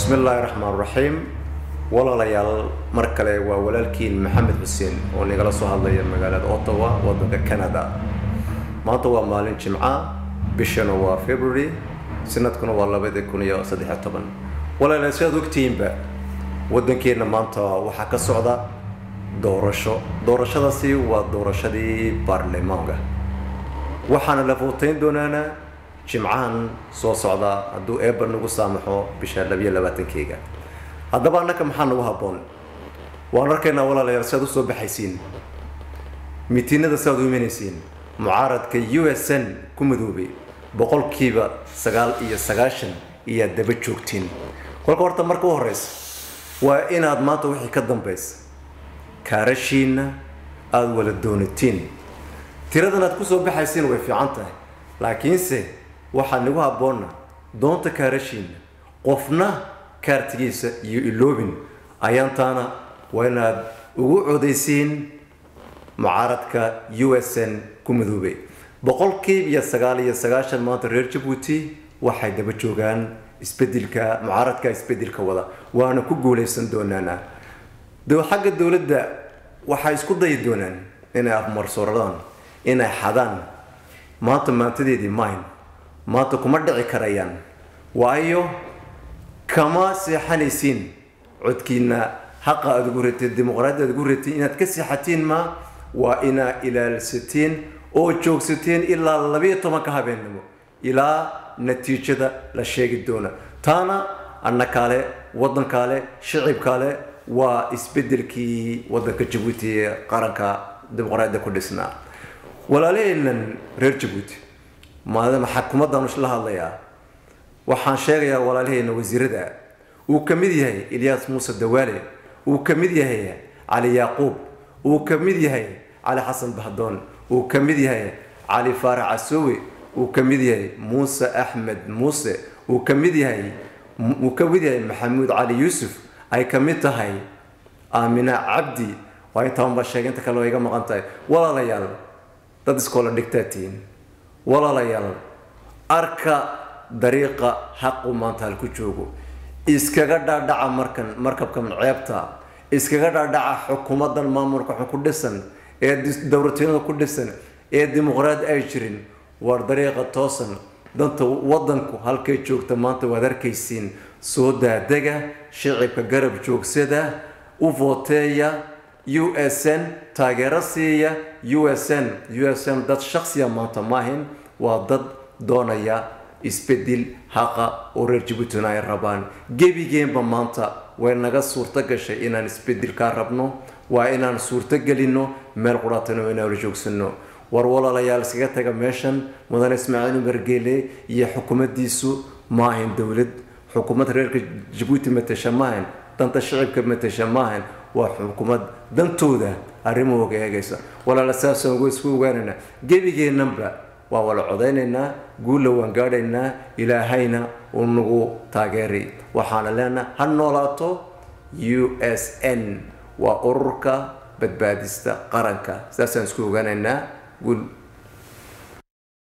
Bismillaahi raxmaan raxiim. Walaalayaal, mar kale waa walaalkiin Maxamed Xuseen oo nigala soo hadlaya magaalada Ottawa, wadanka Canada. Maanta waa maalin Jimca, bishana waa February, sanadkuna waa 2013. Walaalayaal, sidaad ogtihiinba, wadankeenna maanta waxaa ka socda doorasho. Doorashadaasi waa doorashadii baarlamaanka, waxaana la footeyn doonaana Jimcahan soo socda, hadduu Eebba nagu saamaxo, bisha 22-keega. Haddaba annaka maxaa nagu habboon? Waan arkaynaa, walaalayaal, si aad usoo baxaysiin miitiinada, si aad u imanaysiin. Mucaaradka USN ku midoobay 99% iyaad daba joogtiin. Kolka horta marka u horeysa waa inaad maanta wixii ka dambaysa kaarashiina aada wala doonatiin. Tiradan aad kusoo baxaysiin way fiican tahay, laakiinse waxaa nagu habboonna doonta kaarashiina, qofna kaartigiisa iyo iloobin ayaantaana waa inaad ugu codaysiin mucaaradka USN ku midoobay. 99% maanta reer Jabuuti waxay daba joogaan isbedelka, mucaaradka isbedelka wada, waana ku guuleysan doonaana. Xagga dowladda waxay isku dayi doonaan inay afmarsoradaan, inay xadaan. Maanta maantadeedii mahin, maanta kuma dhici karayaan, waayo kama seexanaysiin codkiina. Xaqa aada ugu ratid, dimuqraadiyada aad ugu ratid, inaad ka seexatiin ma waa inaa ilaalsatiin oo joogsatiin ilaa 12-ka habeennimo, ilaa natiijada la sheegi doona. Taana annakaale, waddankaale, shicibkaale, waa isbedelkii waddanka Jabuuti ee qaranka dimuqraadiyada ku dhisnaa. Walaalaheennan reer Jabuuti, maadaama xakuumaddan la hadlayaa, waxaan sheegayaa walaalaheena wasiirada uu ka mid yahay Ilyaas Muuse Dawaale, uu ka mid yahay Cali Yaaquub, uu ka mid yahay Cali Xasan Bahdoon, uu ka mid yahay Cali Faarax Casoowe, uu ka mid yahay Muuse Axmed Muuse, uu ka mid yahay Maxamuud Cali Yuusuf, ay ka mid tahay Aamina Cabdi. Waa intaan baa sheegay, inta kale waa iga maqan tahay. Walaalayaal, dad iskoola dhigtaa tihiin. Walaalayaal, arka dariiqa xaqu maanta halku joogo. Iskaga dhaadhaca markan markabkan ceebta, iskaga dhaadhaca xukuumaddan maamulka xun ku dhisan ee dowladnimada ku dhisan ee dimuqraadi ay jirin. Waar dariiqa toosan, danta wadanku halkay joogta maanta waad arkaysiin. Soo daadega, shicibka garab joogsada, u voteeya USN, taageero siiya USN. USN dad shaksiya maanta maahin, waa dad doonaya isbedel haqa oo reer Jabuutina ay rabaan. Gebigeenba maanta way naga suurto gashay inaan isbedelkaa rabno, waa inaan suurto gelino meel quraatana, waa inaan wala joogsano. War walaalayaal, iskaga taga meeshan. Mudane Ismaaciil Umar Geele iyo xukuumaddiisu maahan dowlad, xukuumad reerka Jabuuti matasha maahan, danta shicibka matasha maahan, waa xukuumad dantooda arrimahooga eegaysa. Walaala, saasaan uga isku ogaanaynaa. Gebigeennanba waa wala codaynaynaa, guulla waan gaadhaynaa, Ilaahayna uu nagu taageeray. Waxaana leenahay ha noolaato USN, waa ururka badbaadista qaranka. Saasaan isku ogaanaynaa. Guul.